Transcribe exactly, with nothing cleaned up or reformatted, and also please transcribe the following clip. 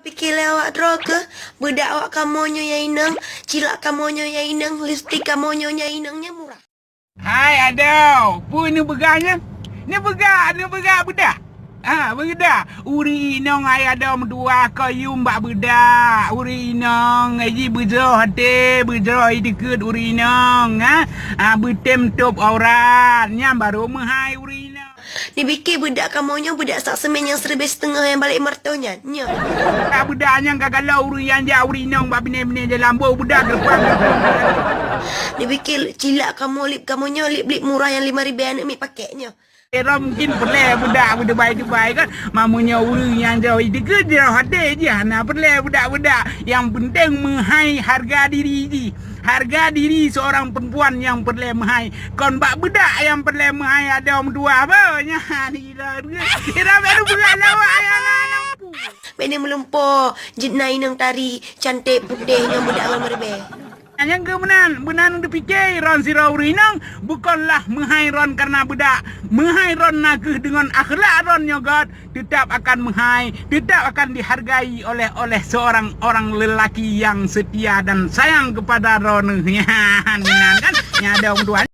Pike lé awak droe keuh, beudak awak kamoe nyoe nyang inong, cilak kamoe nyoe nyang inong, lipstik kamoe nyoe nyang inong nyan murah. Hai adoe, peue neupeugah nyan? Neupeugah, neupeugah beudak. Ha, beudak. Ureueng inong hai adoe meutuah kayum bak beudak. Ureueng inong, eh, ji beujroh até, beujroh i dikeue ureueng inong, ha? Ha, beutem top aurat. Nyan barô meuhai ureueng inong. Neubike beudak kamoe nyoe beudak sak seumén nyang siribèe siteungoh nyang balek martoh nyan. Nyoe. Beudak-beudak nyang ka galak ureueng nyang jak ureueng inong bak binéh-binéh jalan boh beudak geupang. Neubike cilak kamoe lip kamoe nyoe lip-lip murah nyang lima ribèe aneuk miet pakèk nyoe. Ira mungkin peureulèe beudak beudebai-debai kan. Meunyoe ureueng nyang jroh dikeue jroh até jih hana peureulèe beudak-beudak. Nyang penting meuhai harga diri jih. Harga diri seorang perempuan nyang peureulèe meuhai. Kon bak beudak nyang peureulèe meuhai adoe meutuah beuh. Nyan ira, ira baru beugalak awak nyang hana mampu. Bèk neumeulimpôh jeuet na inong tari cantik putéh ngon beudak lima ribèe. Nyang keu meunan, meunan teupike ron sidroe ureueng inong bukanlah meuhai ron karena beudak. Meuhai ron nakeuh deungon akhlak ron nyoe göt. Tetap akan meuhai, tetap akan dihargai oleh, oleh seorang orang lelaki yang setia dan sayang kepada droeneuh. Nyan, nyan kan? Nyan adoe meutuah.